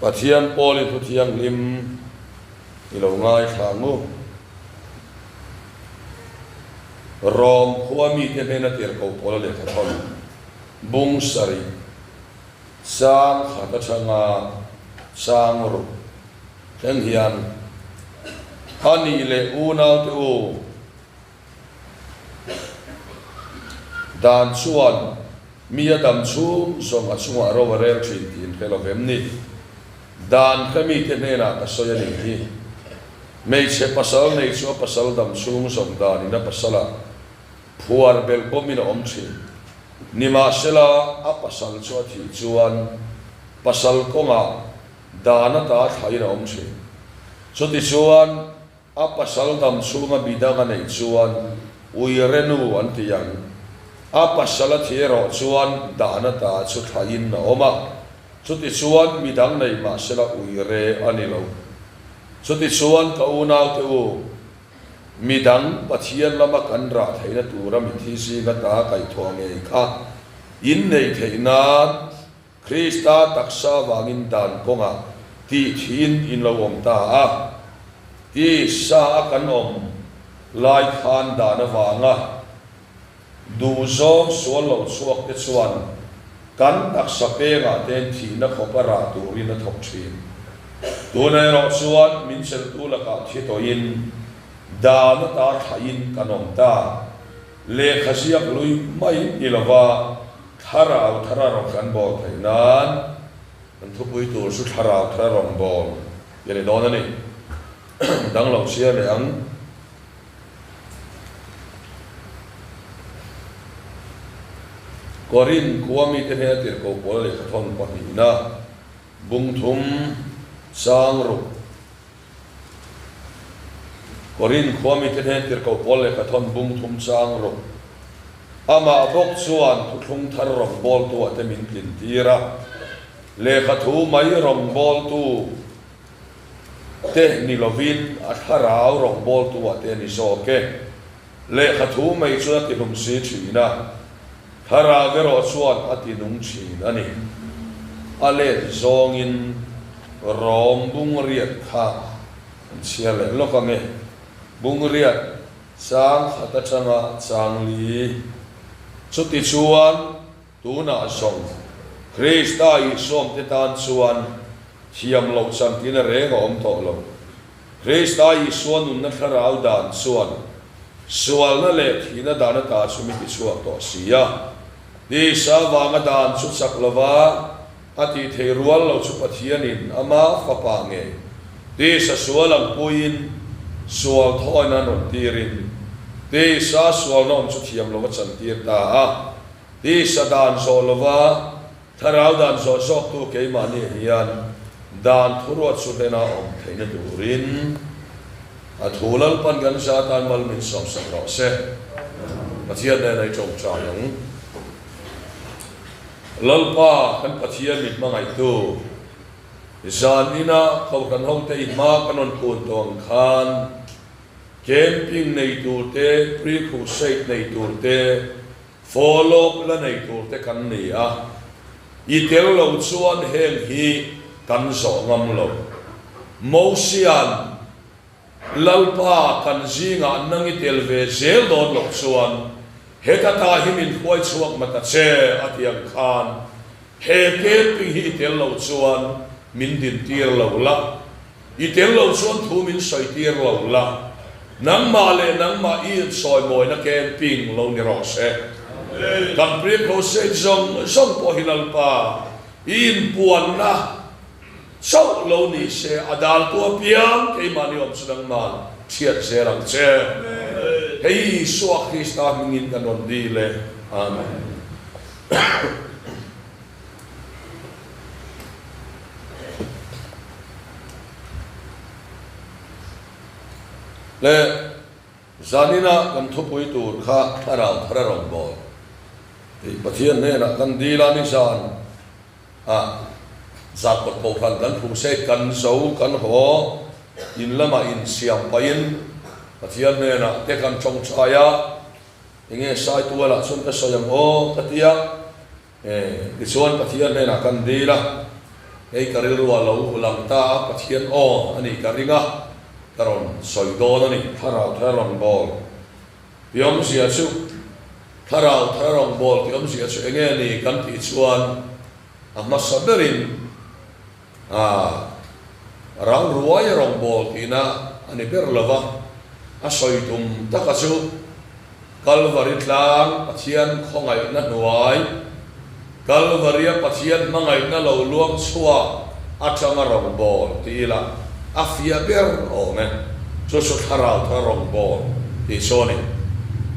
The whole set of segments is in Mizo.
Pathian Pawlin thu thianghlim i lo ngaithla ang u. Rom khua mite hnena tirhkoh pawl a lehkha thawn bung sarih chang khat atanga chang ruk thleng hian a nih leh unaute u Dan chuan mi a dam chhung zawng a chungah ro a rel thin tih in hre lo vem ni? Dan hre mite hnenah ka sawi a nih hi. Hmeichhe pasal nei chu a pasal dam chhung zawng danin a pasalah phuar belh bawmin a awm thin. Nimahsela, a pasal chu a thih chuan pasal kawngah dan ata thlain a awm thin. Chutichuan, A pasal dam chhunga midang a neih chuan uire nu an ti ang. A pasal a thi erawh chuan dan ata chu thlain a awm a, chutichuan midang nei mahsela uire a ni lo. Chutichuan ka unaute u, midang Pathian lama kan rah theihna tura mithi zinga ta kaihthawh ngei kha in neih theih nan, Krista taksa vangin dan kawngah tih thiin in lo awm ta a, tisa a kan awm lai khan dan avanga duhzawng sual lo chhuak te chuan kan taksa pengah ten thihna khawp a rah turin a thawk thin. Tunah erawh chuan min cheltu lakah thi tawhin dan ata thlahin kan awm ta. Lehkha ziak lui mai ni lova thlarau thara rawn kan bawl theih nan kan thupui tur chu thlarau thara rawn bawl i ni dawn a ni. Dang lo chhiar leh ang. Korin khua mite hnena tirhkoh pawl lehkha thawn pahnihna bung thum sang ruk. Korin khua mite hnen tirhkoh pawl lehkha thawn bung thum chang rawh. Amah bawk chuan thuthlung thar rawngbawltu ah te min tlin tir a, lehkha thu mai rawngbawltu te ni lovin a thlarau rawngbawltu ah te a ni zawk e. Lehkha thu mai chuan a ti hlum si thin a, thlarau erawh chuan a ti nung thin a ni. A let zawngin Rom bungriat kha an chhiar leh lawk ang e. Bungriat chang khat atanga chang li. Chutichuan tunah zawng Krista Isuamte tan chuan thiam loh chantina reng a awm tawh lo. Krista Isua nunna thlarau dan chuan sualna leh thihna dan ata chu mi tichhuak tawh si a. Tisa vanga dan chu chak lova a tih theih rual lo chu Pathianin ama Fapa ngei tisa sual ang puiin sual thawina an rawn tirin tisa sualna awm chu thiam lova chantir ta a. Tisa dan zawh lova Thlarau dan zawh zawktu keimahni hian dan thuruat chu hlena awm theihna turin a thu Lalpan kan za atan mal min sawmsak rawh se. Pathian nen a i tawngtai ang. Lalpa kan Pathian min hmangaihtu, zan ina Kohhran hote i hma kan rawn kun tawh ang khan camping nei turte, pre-crusade nei turte, Follow la nei tur te kan ni a, i tel lo chuan heng hi kan zawh ngam lo. Mosia'n, Lalpa kan zingah nang i tel ve zel dawn loh chuan heta ta hi min hruai chhuak ma ta che a ti ang khan he camping hi i tel lo chuan min din tir lo la. I tel lo chuan thu min sawi tir lo la, nangmah leh nangmah i insawimawina camping lo ni rawh se. Kan pre-crusade zawng zawng pawh hi Lalpa i inpuanna chauh lo ni se, a daltu apiang keimahni awm chu nangmah thiat zel ang che. Hei Isua Krista hmingin kan rawn dil e. Amen. Le zanina kan thupui tur kha thlarau thar a rawn bawl tih Pathian hnenah kan dil a, nizan ah Zakawt Kohhran kan crusade kan zo kan haw in lamah insiam pahin Pathian hnenah te kan tawngtai a, enge Saitualah chuan ka sawi ang aw ka ti a. Tichuan Pathian hnenah kan dil a. Hei ka rilru a lo lang ta a, Pathian aw a nih ka ring a, ka rawn sawi dawn a ni. Thlarau thar rawngbâwl tih awmzia chu, Thlarau thar rawngbâwl tih awmzia chu eng nge ni kan tih chuan a hmasa berin A rang ruai rawngbâwl tihna a ni ber lo va, a sawi tum taka chu Kalvari tlang Pathian khawngaihna hnuai, Kalvaria Pathian hmangaihna lo luang chhuak atanga rawngbâwl ti ila a fiah ber awm e. Chu chu thlarau thar rawngbâwl tih chu a ni.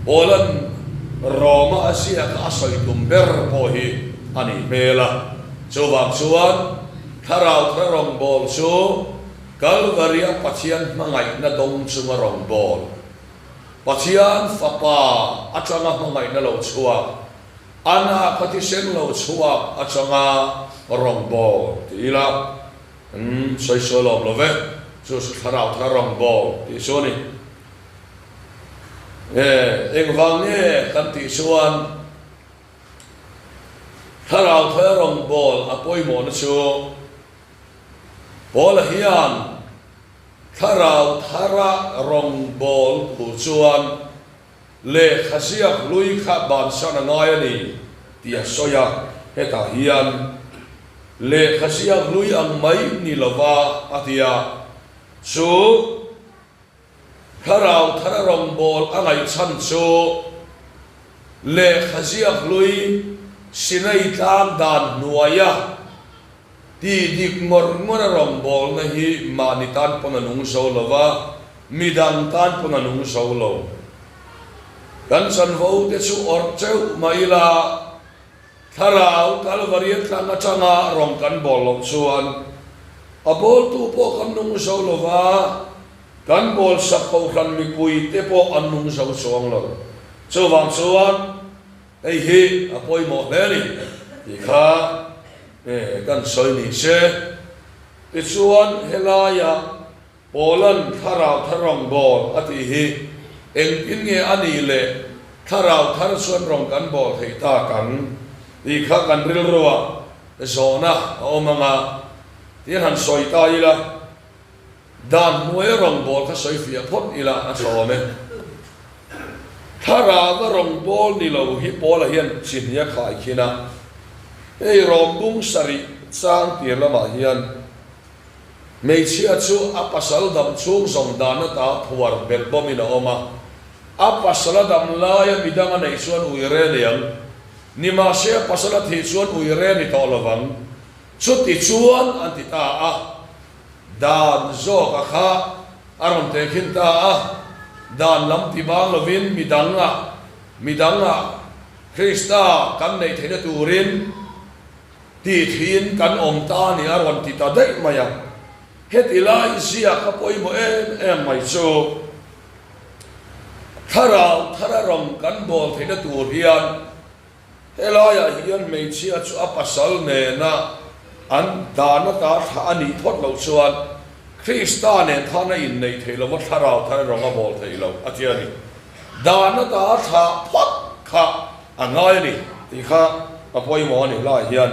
Paula'n Roma a ziaka a sawi tum ber pawh hi a nih hmel a. Chuvang chuan, Thlarau thar rawngbâwl chu Kalvaria Pathian hmangaihna dawng chunga rawngbâwl, Pathian Fapa aṭanga hmangaihna lo chhuak, a nâka thisen lo chhuak aṭanga rawngbâwl ti ila, umm, sawi sual awm lo ve, chu chu Thlarau thar rawngbâwl tih chu a ni. E, engvang nge kan tih chuan, Thlarau thar rawngbâwl a pawimawhna chu Paula hian thlarau thara rawngbâwl tur chuan lehkha ziak hlui kha bansan a ngai a ni tih a sawi a. Hetah hian lehkha ziak hlui ang mai ni lova a ti a, chu Thlarau thara rawngbâwl a ngaihchhan chu lehkha ziak hlui Sinai tlâng dan hnuaia tih dik ngawr ngawra rawngbâwlna hi mahni tân pawn a nung zo lo va, midang tân pawn a nung zo lo. Kan chanvo te chu awrh cheuh mah ila, Thlarau Kalvaria tlang atanga rawng kan bawl loh chuan a bawltu pawh kan nung zo lo va, kan bawlsak kohhran mipui te pawh an nung zo chuang lo. Chuvang chuan hei hi a pawimawh hle a ni tih kha kan sawi ni se. Tichuan helaia Paula'n thlarau thar rawngbâwl a tih hi engtin nge a nih leh thlarau thar chuan rawng kan bâwl thei tak ang tih kha kan rilruah zawhna a awm ang a, tin han sawi ta ila, dan hnuaia rawngbâwl kha sawi fiah phawt ila a tha awm e. Thlarauva rawngbâwl ni lo hi Paula hian chi hnih a khaikhin a, hei rawmbung sarih chang tir lamah hian, Hmeichhia chu a pasal dam chhung zawng dan ata phuar belh bawmin a awm a, a pasal a dam laia midang a neih chuan ui re ni ang. Nimahse a pasal a thih chuan ui re ni tawh lovang. Chuti chuan an ti ta a, dan zawka kha a rawn tehkhin ta a, dan lam ti bang lovin midangah midangah Krista kan neih theihna turin, Tih thiin kan awm ta a ni a rawn ti ta daih mai a. Heti lai ziak a pawimawh em em mai chu thlarau thara rawng kan bawl theihna tur hian helaiah hian hmeichhia chu a pasal nena an dan ata thlah a nih phawt loh chuan Krista nen khan a inneih theih lova thlarau thara rawng a bawl theih loh a ti a ni. Dan ata thlah phawt kha A ngai a ni tih kha a pawimawh a nih lai hian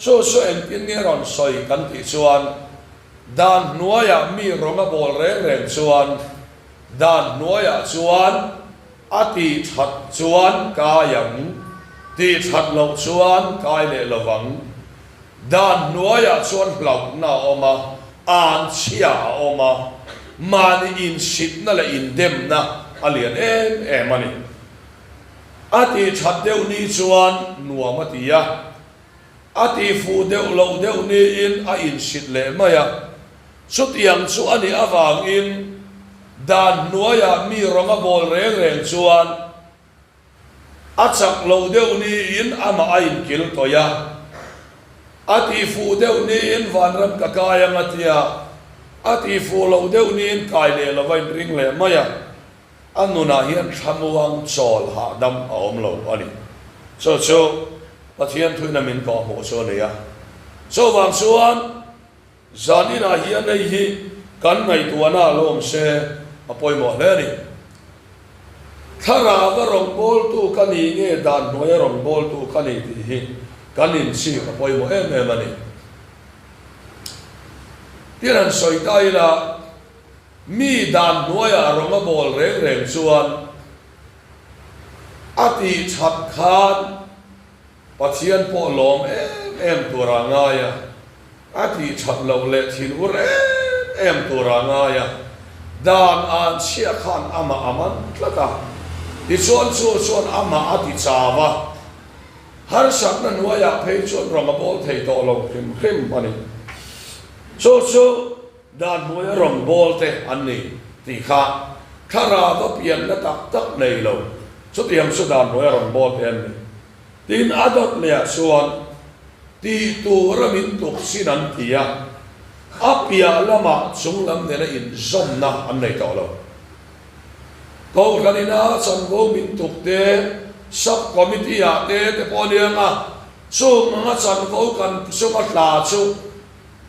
chu chu engtin nge rawn sawi kan tih chuan dan hnuaiah mi rawng a bawl reng reng chuan dan hnuaiah chuan a tih that chuan kai ang, tih that loh chuan kai leh lovang. Dan hnuaiah chuan hlauhna a awm a, anchhia a awm a, mahni insitna leh indemna a lian em em a ni. A tih that deuh ni chuan nuam a ti a, a tih fuh deuh loh deuh niin a insit leh mai a. Chutiang chu a nih avangin dan hnuaiah mi rawng a bawl reng reng chuan a chak loh deuh niin amah a inkil tawih a. A tih fuh deuh niin vanram ka kai ang a ti a, a tih fuh loh deuh niin kai leh lo a inring leh mai a. A nunah hian thlamuang chawl hahdam a awm lo a ni. Chu chu Pathian thuina min kawh hmuh chu a ni a. Chuvang chuan zan inah hian hei hi kan ngaihtuahna a lo awm se a pawimawh hle a ni. Thlarauva rawngbawltu ka ni nge dan hnuaia rawngbawltu ka ni tih hi kan inchik a pawimawh em em a ni. Tin han sawi ta ila, mi dan hnuaiah rawng a bawl reng reng chuan a tih that khan Pathian pawh lawm em em tura ngai a, a tih that loh leh thinur em em tura ngai a, dan an chhiah khan amah a man tlat a, tichuan chu chuan amah a ti chau a, harsatna hnuaiah phei chuan rawng a bawl thei tawh lo hrim hrim a ni. Chu chu dan hnuaia rawng bawl te an ni tih kha thlarau a pianna tak tak nei lo, chutiang chu dan hnuaia rawng bawl te an ni. Tin, a dawt lehah chuan tih tura min tuk chin an ti a, a piah lamah chung lam nena inzawmna an nei tawh lo. Kohhran ina chanvo min tuk te, Sub Committee ah te te pawh a liang a, chung anga chanvo kan chunga tla chu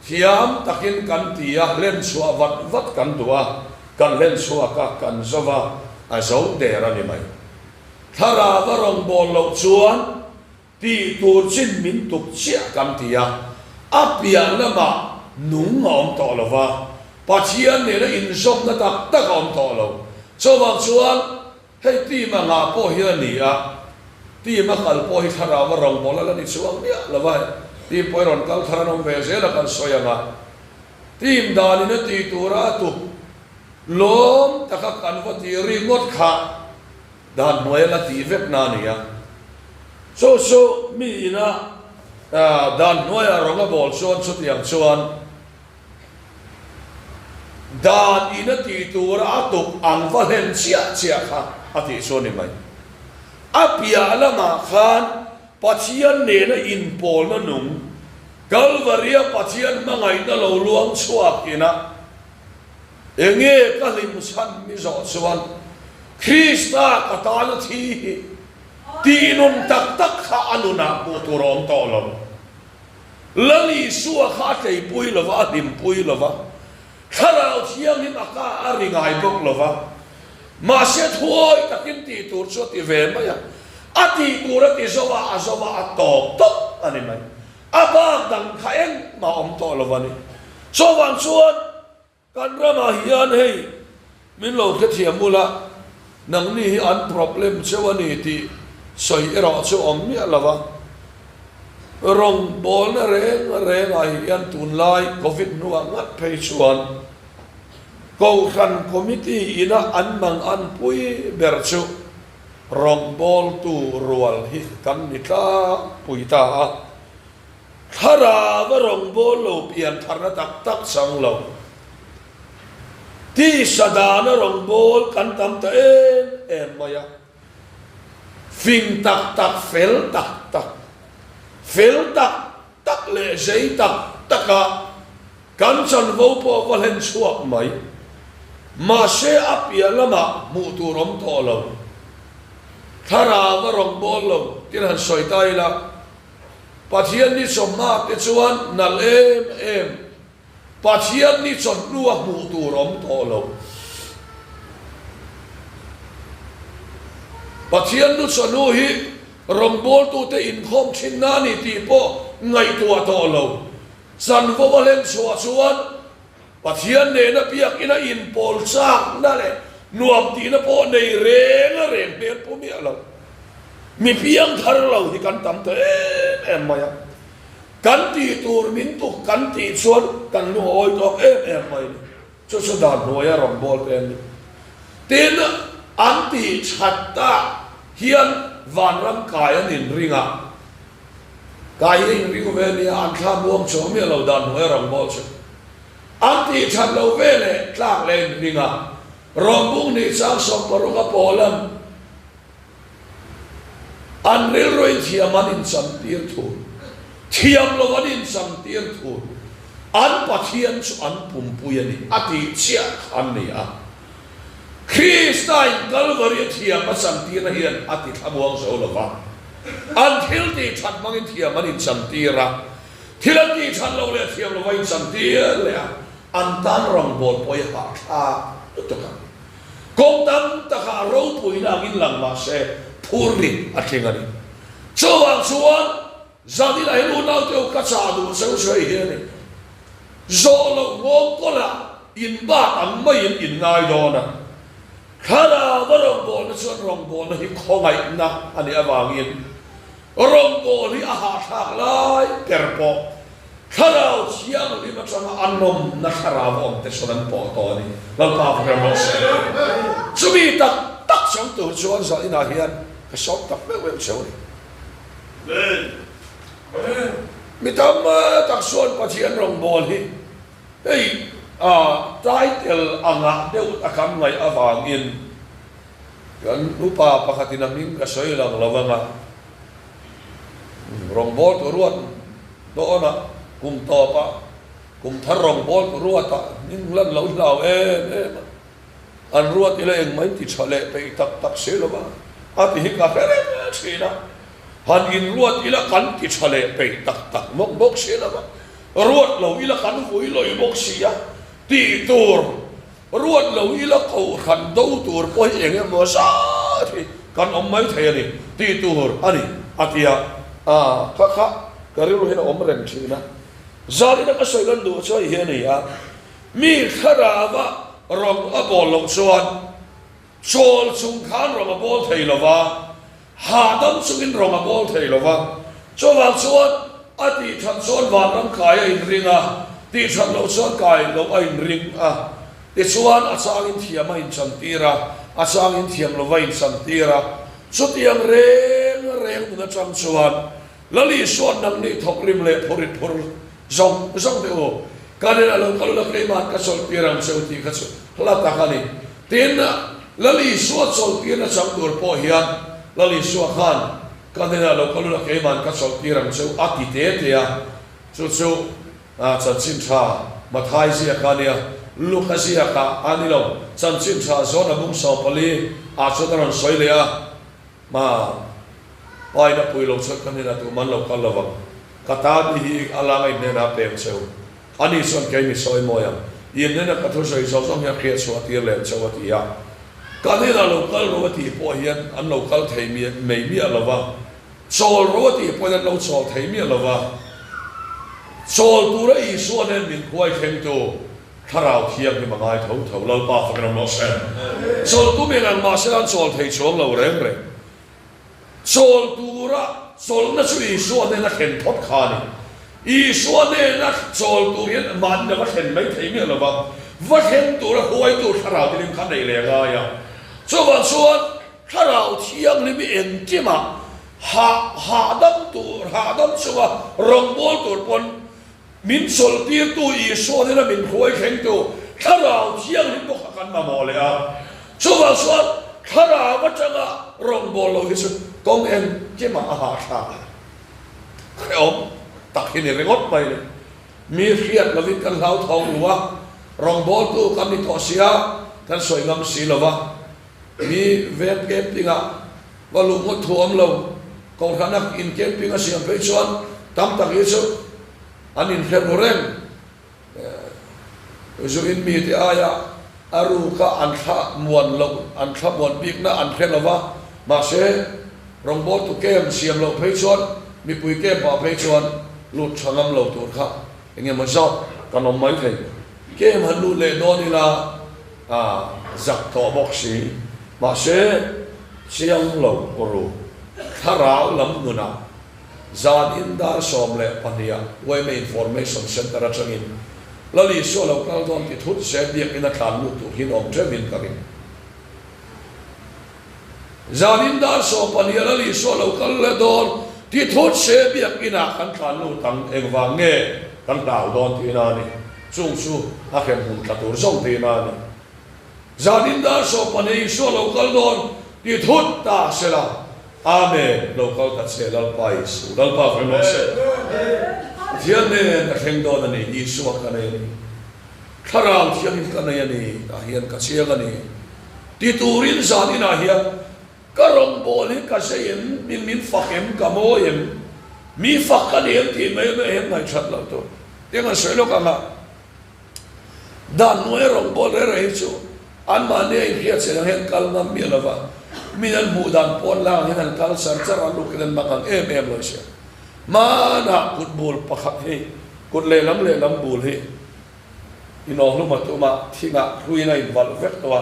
thiam takin kan ti a, hlen chhuah vat vat kan duh a, kan hlen chhuak a, kan zo va, a zo der a ni mai. Thlarau a rawngbâwl loh chuan tih tur chin min tuk chiah kan ti a, a piah lamah nung a awm tawh lo va, Pathian nena inzawmna tak tak a awm tawh lo. Chuvang chuan hei team angah pawh hi a ni a, team a kal pawh hi thlarau a rawngbâwl a la ni chuang miah lo va, team pawh hi rawn kal thar an awm ve zel a kan sawi ang a, team danin a tih tura a tuk lawm taka kan va tih ringawt kha Dan hnuai a la tih vek na a ni a. Chu chu mi ina dan hnuaia rawng a bawl chuan chutiang chuan dan in a tih tura a tuk ang va hlen chiah chiah kha a tih chu a ni mai. A piah lamah khan Pathian nena inpawlna nung, Kalvaria Pathian hmangaihna lo luang chhuak ina, Enge ka hlim chhan mi zawh chuan Krista ka tana thi hi tih nun tak tak kha a nunah hmuh tur a awm tawh lo. Lal Isua kha a tleipui lo va, a hlimpui lo va, Thlarau Thianghlim a ka a ri ngai bawk lo va, mahse thuawi takin tih tur chu a ti ve mai a, a tih tur a ti zo a, a zo a, a tawp tawp a ni mai. A bak dang kha engmah awm tawh lo a ni. Chuvang chuan kan ramah hian hei min lo hrethiam ula, nangni hi an problem cheu a ni tih sawi erawh chu awm miah lo va. Rawngbawlna reng rengah hian tunlai Covid hnuah ngat phei chuan Kohhran Committee ina an mang an pui ber chu Rawngbawltu rual hi kan ni tlangpui ta a, thlarau a rawngbâwl lo pian tharna tak tak chang lo. Tisa dana rawngbâwl kan tam ta em em mai a, fing tak tak, fel tak tak, fel tak tak leh zei tak taka kan chanvo pawh va hlen chhuak mai. Mahse a piah lamah hmuh tur awm tawh lo. Thlarau a rawngbâwl lo tin han sawi ta ila, Pathian ni chawhma te chuan nalh em em. Pathian ni chawhnu a hmuh tur awm tawh lo. Pathian nu chawhnu hi rawngbawltute inkhawm thinna a ni tih pawh ngaihtuah tawh lo. Chanvo a hlen chhuah chuan Pathian nena biakina inpawl chakna leh nuam tihna pawh nei reng a reng hmel pu miah lo. Mi piang thar lo hi kan tam ta em em mai a. Kan tih tur min tuk kan tih chuan kan lung a awi tawk em em mai ni. Chu chu dan hnuaia rawngbâwl te an ni. Tin, an tih that ah hian vanram kai an inring a, kai hi a inring ve nia, an thla muang chuang miah lo dan hnuaia rawngbâwl chu. An tih that lo ve leh tlak leh inring a, rawngbung nih chang 16 a pawl an. An rilruin thiam an inchantir thur, thiam lo an inchantir thur, an Pathian chu an pumpui a ni, a tih chiah kha an ni a. Kristain Kalvari a thiam a chantirna hian a ti thlamuang zo lo va, an thil tih that hmangin thiam an inchantir a, thil an tih that loh leh thiam lova inchantir leh a, an tan rawngbâwl pawh i hahthlak lutuk ang. Kawng tam takah ropuina angin lang mah se, phurni a tling a ni. Chuvang chuan, Zanina hian unaute u ka chah duh cheu chu hei hi a ni. Zawh loh nghawngkawlah in bak ang maiin in ngai dawn a. Thlarau a rawngbawlna chuan rawngbawlna hi khawngaihna a nih avangin rawngbâwl hi a hahthlâk lai ber pawh Thlarau Thianghlim aṭanga a nawmna thlarau awmte chuan an pawh tawh a ni. Lalpa va ram rawh se. Chumi tak tak chang tur chuan zah inah hian ka sawm tak meuh meuh cheu a ni. Mi tam tak chuan Pathian rawngbâwl hi hei title angah deuh a kan ngaih avangin Kan upa pakhatin a hming ka sawi lang lo vang a, rawngbawltu ruat dawnah kum tawpah kum thar rawngbawltu ruatah hming lan lo hlau em em a, an ruat ila engmah in ti tha leh peih tak tak si lo va, a ti hi ka hre reng thin a, han inruat ila kan ti tha leh peih tak tak mawk bawk si lo va, ruat lo ila kan vui lawih bawk si a, tih tur Ruat lo ila kohhran do tur pawh hi eng emaw zat hi kan awm mai thei a ni tih tur a ni a ti a. A kha kha ka rilru hian a awm reng thin a. Zalina ka sawi lan duh chu hei hi a ni a, mi thlarauva rawng a bawl loh chuan chawl chung khan rawng a bawl thei lo va, Hahdam chungin rawng a bawl thei lo va, chuvang chuan a tihthat chuan vanram kai a inring a, tihthat loh chuan kai loh a inring a. Tichuan a changin thiam a inchantir a, a changin thiam lova inchantir a. Chutiang reng reng nun atang chuan Lal Isuan nangni thawkrim leh phurit phur zawng zawng teh u, ka nen a lo kal ula keimah ka chawlhtir ang che u tih kha chu hla tak a ni. Tin, Lal Isua chawlhtirna chang tur pawh hian Lal Isua khan ka hnenah lo kal ula keimah ka chawlhtir ang che u a ti te te a, chu chu chanchin tha Mathai ziak a nia, Luka ziak ah a ni lo, chanchin tha zawn a bung 14 ah chuan a rawn sawi leh a. Ma, pa in a pui lo chuan ka hnenah tum an lo kal lo vang. Ka ta ni hi a langa in hnenah a peng cheu. Ani chuan kei mi sawi mawi ang. I in hnena ka thu sawi zawng zawng hi a hriat chhuah tir lem cheu a ti a. Ka hnenah lo kal ro a tih pawh hian an lo kal thei mai miah lo va. Chawl ro a tih pawhin an lo chawl thei miah lo va. Chawl tura Isua nen min khuai thlengtu Thlarau Thianghlim a ngai tho tho, Lalpa fak ram rawh se. Chawl tum eng ang mahse an chawl thei chuang lo reng reng. Chawl tura chawlhna chu Isua hnena thlen phawt kha a ni. Isua hnena chawl tur hian mahni lova thlen mai thei miah lova, va thleng tura huaitu Thlarau Thianghlim kha neih leh a ngai a. Chuvang chuan Thlarau Thianghlim hi engkimah hah hahdam tur, hahdam chunga rawngbâwl tur pawn Min chawlhtirtu Isua nena min hruai thlengtu Thlarau Thianghlim bawk kha kan mamawh leh a. Chuvang chuan Thlarau atanga rawngbâwl lo hi chu kawng engkimah a hahthlak a. Hrehawm tak hi ni ringawt mai le. Mi hriat lovin kan hlauthawng lu a, rawngbâwltu kan ni tawh si a, kan sawi ngam si lo va. Mi veng camping-ah va luh ngawt thu awm lo. Kohhranak in camping a siam phei chuan tam tak hi chu an inhre ru reng. Zu in mite aia a ruka an thla muan loh, an thla muan bikna an hre lo va, mahse rawngbawltu camp siam loh phei chuan mipui camp ah phei chuan lut tha ngam lo tur kha eng emaw zat kan awm mai thei. Camp han lut leh dawn ila a zak tawh bawk si, mahse chiang lo ru thlarau lam nunah zan in dar 12 ah yma Information Centre atangin Lal Isua lo kal dawn ti thut se biakinn a tlan lut tur hian awm teuhin ka ring. Zan in dar 12 ah Lal Isua lo kal leh dawn ti thut se biakinn ah kan tlan lut ang engvang nge kan hlau dawn tihna a ni. Chung chu a hremhmun tla tur zawng tihna a ni. Zanin dar 12 Isua lo kal dawn ti thut ta sela. Amen, lo kal ta che Lalpa Isu, Lalpa fai mawh se. Pathian nen ka thleng dawn a ni, Isua ka nei a ni. Thlarau Thianghlim ka nei a ni, tah hian ka chiang a ni. Ti turin zaninah hian ka rawngbâwl hi ka zei em, min min fak em, ka mawi em, mi fak ka ni em tih mai mai hian ngaihṭhat loh tur. Tiang an sawi lawk ang a. Dan hnuaia rawngbâwl reng reng hi chu anmahni a inhriat che ang hian kal ngam miah lo va, min an hmuh dan pawn lang ang hian an kal char char a, lukin an mang ang em em lo sia. Hmanah kut bul pakhat hi, kut lehlam lehlam bul hi. Inawkhlum a tum a, thingah hluiin a invalh vek tawh a.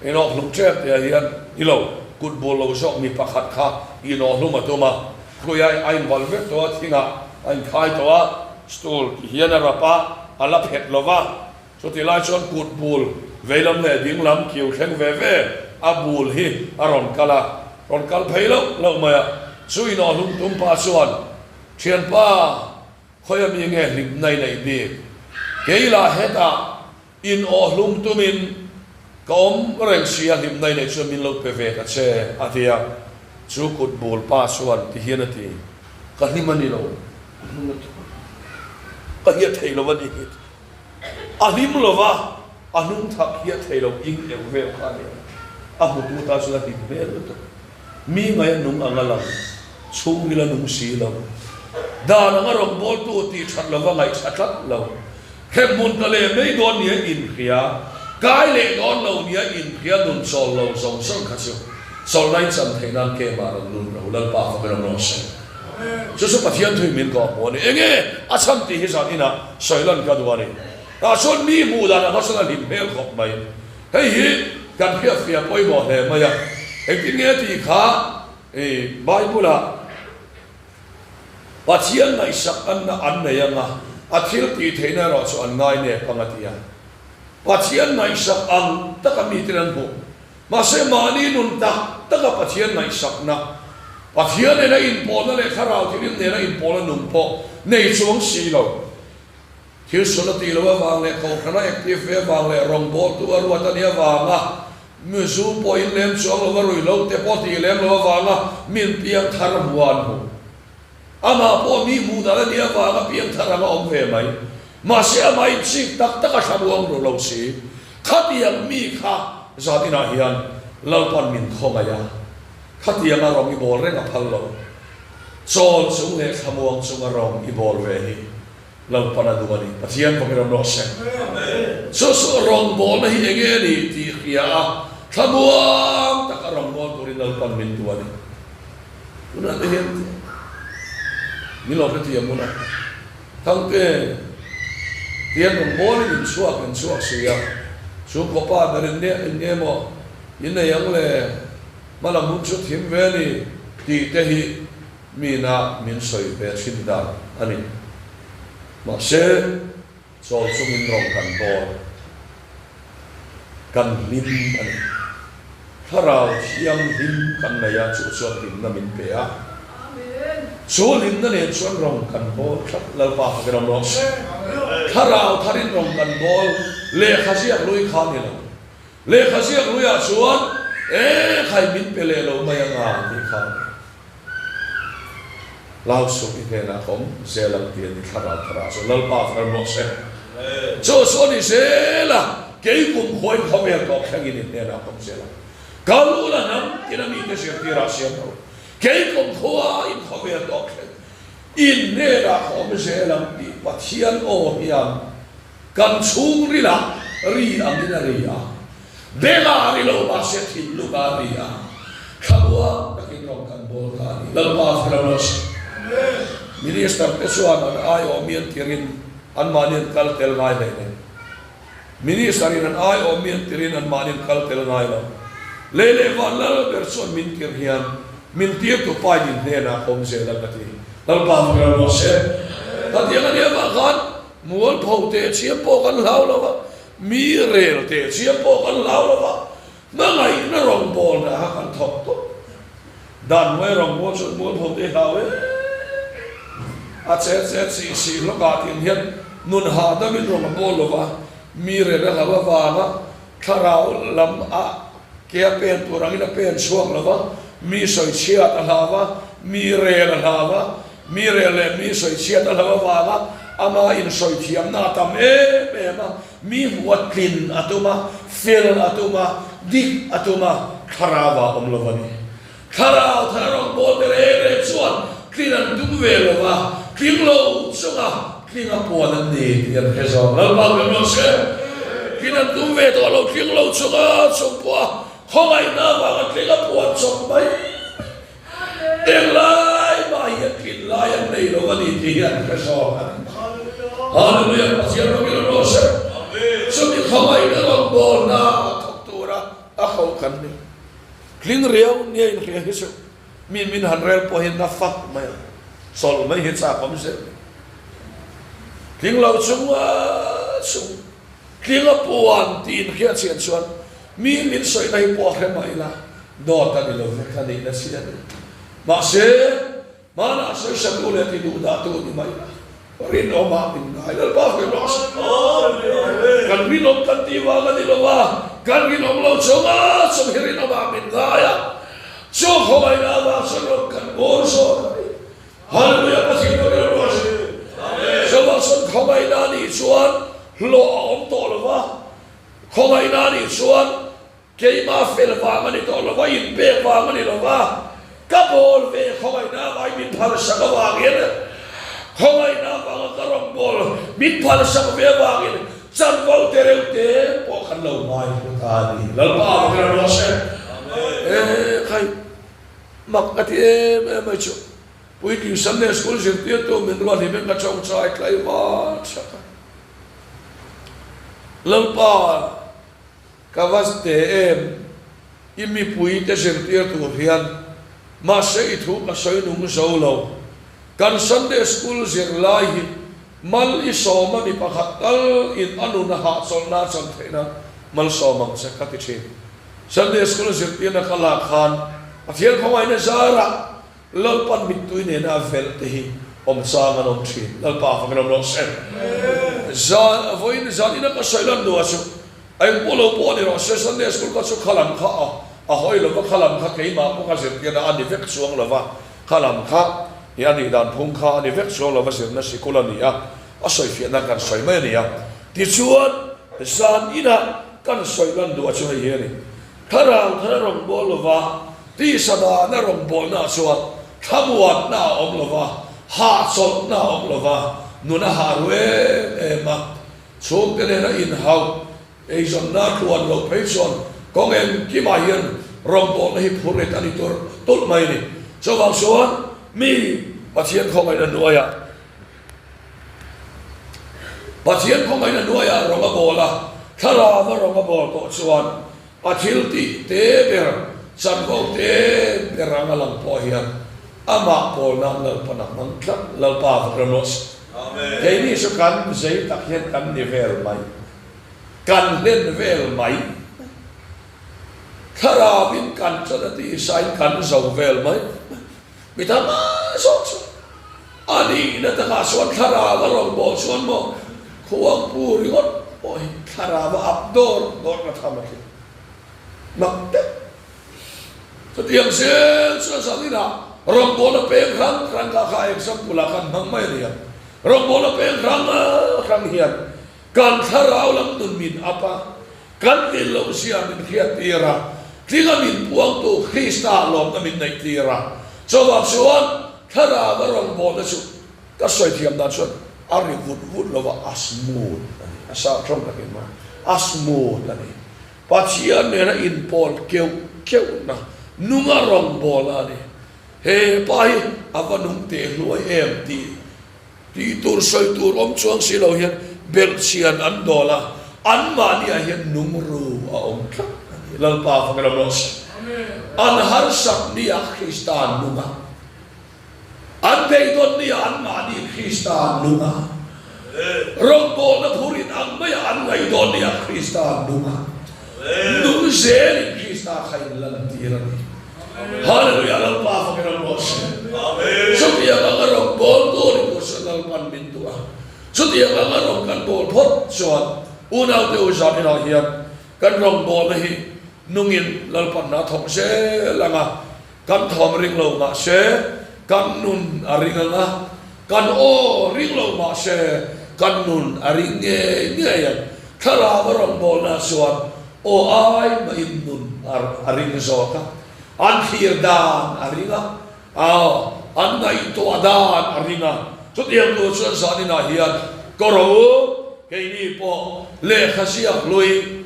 Inawkhlum ṭep teh ah hian ni lo, kut bul lo zawk mi pakhat kha inawkhlum a tum a, hluia a invalh vek tawh a, thingah a inkhai tawh a, stool ti hian a rap a, a la phet lo va. Chutih lai chuan kut bul veilam leh dinglam kiu thleng ve ve a bul hi a rawn kal a, rawn kal phei loh loh mai a. Chu inawkhlum tum pa chuan, Ṭhianpa, Khawi ami nge hlimna i neih bik? Kei lah hetah in awhlum tumin ka awm reng si a, hlimna i neih chuan min lo pe ve ta che, a ti a. Chu kut bul pa chuan ti hian a ti, Ka hlim a ni lo, ka hiat thei lo a ni hi. A hlim lo va, a hnung thak hiat thei lo ing euh vel kha a ni a. A hmutu ta chuan a hlim hmel lutuk. Mi ngai a nung ang a lang, chhungril a nung si lo. Dan anga rawngbawltu tih that lova ngaihthla tlat lo. Hremhmun ka leh mai dawn nia inhria, kai leh dawn lo nia inhria nun chawl lo zawng zawng kha chu chawlhna in chan theih nan kemah rawn lut ro Lalpa fak in awm rawh se. Chu chu Pathian thui min kawh hmu a ni. Enge a chhan tih hi zan inah sawi lan ka duh a ni. Tah chuan mi hmuh dan anga chuan a hlim hmel khawp mai. Hei hi kan hriatfiah pawimawh hle mai a, engtin nge tih kha Bible-ah Pathian ngaihsak anna an nei anga, a thil tih theihna erawh chu an ngai nep ang a ti a. Pathian ngaihsak ang taka miten an hmuh, mahse mahni nun tak taka Pathian ngaihsakna, Pathian nena inpawlna leh Thlarau Thianghlim nena inpawlna nung pawh nei chuang si lo. Thil sual a tih loh avang leh kohhran a active ve avang leh rawngbawltu a ruat a nih avanga mizu pawh in lem chuang lo a ruihlo te pawh tih lem loh avanga min piang thar hmu a an hmu. Amah pawh mi hmuh dan a nih avanga piang thar anga awm ve mai. Mahse amah inchik tak tak a thla muang duh lo si. Khatiang mi kha zan inah hian Lalpan min khawngaih a, khatianga rawng i bawl reng a phal lo. Chawl chung leh thla muang chunga rawng i bawl ve hi Lalpan a duh a ni. Pathian fak i ram rawh se. Chu chu rawngbawlna hi enge a ni tih hria a, thlamuang taka rawngbâwl turin Lalpan min duh a ni. Tunah te hian min lo hrethiam hun a, Thangte, tian rawngbâwlin in chhuak in chhuak si a, chhungkaw pa ber in nge eng nge maw in nei ang le, hmalam hun chu thim ve a ni tih te hi Mina min sawi ve thin dan a ni. Mahse, chawl chungin rawng kan bawl, kan hlim a ni. Thlarau thianghlim kan nei a, chu chuan hlimna min pe a. Chu hlimna nen chuan rawng kan bawl tlat, Lalpa fak in awm rawh se. Thlarau tharin rawng kan bawl, lehkha ziak lui kha a ni lo. Lehkha ziak luiah chuan, E khai min pe leh lo mai anga tih kha a ni. Hlau suh i hnenah ka awm zel ang ti a ni thlarau thara chu Lalpa far rawh se. Chu chu a ni zel a, kei kum khuain khawvel tawp thlengin i hnenah ka awm zel ang. Ka lu la hnam tina mite zirtirah siam lo, kei kum khuain khawvel tawp thleng in hnenah ka awm zel ang tih Pathian aw hian Kan chhungrilah ri angin a ri a, bengah a ri lo mahse thinlungah a ri a, thlamuang takin rawng kan bawl ta a ni. Lalpa fel rawh se. Minister te chuan an aiawh mi an tirin anmahni an kal tel ngai hle nen. Minister in an aiawh mi an tirin anmahni an kal tel ngai lo. Lei leh van lal ber chuan min tir hian min tirtu pa in hnenah awm zel ang a ti. Lalpa fel rawh se. Khatiang a nih avang khan Mualpho teh chiam pawh kan hlau lo va, mi rel teh chiam pawh kan hlau lo va, hmangaihna rawngbawlna kha kan thawk tawp. Dan hnuai rawngbâwl chuan mualpho te hlau em a che che chih sih hlawkah tin hian nun hahdamin rawng a bawl lo va, mi rel a hlau avanga thlarau lam a ke a pen tur angin a pen chhuak lo va, mi sawichhiat a hlau va, mi rel a hlau va, Mi rel leh mi sawichhiat a hlo avanga ama insawi thiamna a tam em em a, mi hmuh a tlin a tum a, fel a tum a, dik a tum a, thlarau ah awm lo a ni. Thlarau thar rawngbawlte reng reng chuan tlin an tum ve lo va, tling lo chunga tling a puan an ni tih an hre zawk. Lalpa kan rawn hre. Tlin an tum ve tawh lo, tling lo chunga chung pawha khawngaihna avanga tling a puan chawp mai mai. Englai mah hian tlin lai an nei lo a ni tih hi an hre zawk a ni. Hallelujah! Pathian rawng in a rawh se. Tling riau nia inhria hi chu mi min han rel pawh hi na fak mai a, chawlh mai hi chak awm zel. Tling lo chunga chung tling a puan tih inhria chian chuan mi min sawina hi pawh a hre mai la, dawt a ni lo vek a nihna chi a ni. Mahse, Hmanah sawisatu leh ti duh dahtu ni mai la, rinawmah min ngai Lalpa hrilh rawh se. Kan rinawm kan tih vang a ni lo va, kan rinawm lo chunga chung hi rinawmah min ngai a, chu khawngaihna avang chuan rawn kan bawl zawk a ni. Hallelujah Pathian rawh rilh rawh se. Chuvang chuan khawngaihna nih chuan hlawh a awm tawh lo va, khawngaihna nih chuan Keimah fel vang a ni tawh lo va, inpek vang a ni lo va, ka bawl ve khawngaihna avangin min phalsak avangin, khawngaihna avanga ka rawngbâwl min phalsak ve avangin chanvo te reuh te pawh kan lo ngai hmu ta a ni. Lalpa avangin a rawh se. E khai, mak ka ti em em mai chu. Puitling Sunday School zirtirtu min ruat hi min ka chawngchai tlai vat sak a. Lalpa. Ka va te em, i mipui te zirtir tur hian, mahse i thu ka sawi nung zo lo. Kan Sunday School zirlai hi mal i sawma mi pakhat tal in a nun a hahchawlhna a chan theihna malsawm ang che ka ti thin. Sunday School zirtirna ka lak khan Pathian khawngaihna zarah Lalpan mittui nena a velh te hi awm chang an awm thin. Lalpa fak in awm rawh se. Zan vawiin zan ina ka sawi lan duh a chu eng pawh lo pawh a ni rawh se Sunday school kha chu kha lam kha a a hawi lova kha lam kha keimah pawh ka zirtirna a ni vek chuang lova kha lam kha hi a nih dan phung kha a ni vek chuang lova zirna sikul a ni a a sawifiahna kan sawi mai a ni a. Tichuan zan ina kan sawi lan duh a chu hei hi a ni. Thlarau thar a rawn bawl lova, tisa dan a rawn bawlnaah chuan thlamuanna a awm lova, hahchawlhna a awm lova, nun a hah ru em em a. Chhungte nena inhauh, eizawnna a tluan loh phei chuan kawng engkimah hian rawngbawlna hi phur rit a ni tur tulh mai a ni. Chuvang chuan mi Pathian khawngaihna hnuaiah Pathian khawngaihna hnuaiah rawng a bawl a, thlarava rawng a bawl tawh chuan a thil tih te ber, chanvo te ber anga lang pawh hian amah pawl nan Lalpan a hmang tlat. Lalpa va ram rawh se. Keini chu kan zei tak hian kan ni vel mai, kan hlen vel mai, thlarauin kan chan a tih isain kan zo vel mai. Mi tam zawk chu a nihna takah chuan thlarau a rawn bawl chuan maw khuangpu ringawt pawh hi thlarau a up dawr dawr na tham a tling mak deuh. Chutiang zel chuan zaninah rawngbawlna peng hrang hrang kha kha example ah khan hmang mai a ni a, rawngbawlna peng hrang hrang hian kan thlarau lam nun min up a, Kan tlin loh zia min hriattir a, tlinga min puangtu Krista lawmna min neihtir a. Chuvang chuan thlarau a rawngbawlna chu ka sawi thiam dan chuan a ri vut vut lo va, a smooth a ni. A sa tawng takin maw? A smooth a ni. Pathian nena inpawl keuh keuhna nunga rawngbawlna a ni. He pa hi a va nung teh hluai em tih Tih tur sawi tur awm chuang si lo hian belhchian an dawl a, anmahniah hian nung ru a awm tlat a ni. Lalpa fak ram rawh se. An harsak niah Krista an nung a, an beidawn niah anmahni Krista an nung a, rawngbawlna phurin ang maiah an ngaihdawn niah Krista an nung a, nung zelin Krista kha inlantir a ni. Hallelujah Lalpa fak in rawh se. Chutiang anga rawn bawl tur i tur chuan Lalpan min duh a. Chutiang anga rawn kan bawl phawt chuan unaute u zan inah hian kan rawngbawlna hi nungin Lalpan a thawk zel anga kan thawm ring lo mahse kan nun a ring anga kan aw ring lo mahse kan nun a ring ngei ngei ang. Thlarau a rawngbawlna chuan Aw ai mahin nun a ring zawk a, an thlir dan a ring a, aw an ngaihtuah dan a ring a. Chutiang tur chuan zaninah hian ka ro keini pawh lehkha ziak hlui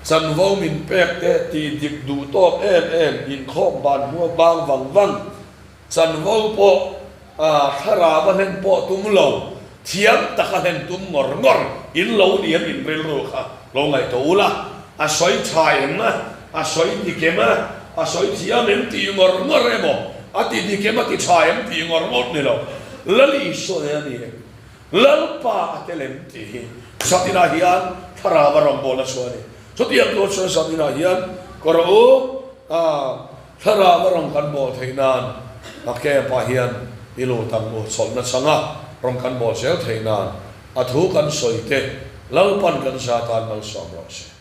chanvo min pek te tih dik duh tawk em em inkhawm ban hmua bang vang vang Chanvo pawh thlarau a hlen pawh tum lo, thiam tak a hlen tum ngawr ngawr in lo ni an in rilru kha lo ngaihtuah ula, a sawi tha em? A sawi dik em a? A sawi thiam em tih ngawr ngawr emaw? A ti dik em a ti tha em tih ngawr ngawr ni lo. Lal Isua nen a ni em? Lalpa a tel em tih hi Zaninah hian thlarau a rawngbawlna chu a ni. Chutiang tur chuan Zaninah hian ka rawh u a thlarau a rawn kan bawl theih nan a camp ah hian i lut ang u chawlhna changa rawn kan bawl zel theih nan a thu kan sawi te Lalpan kan za tan malsawm rawh se.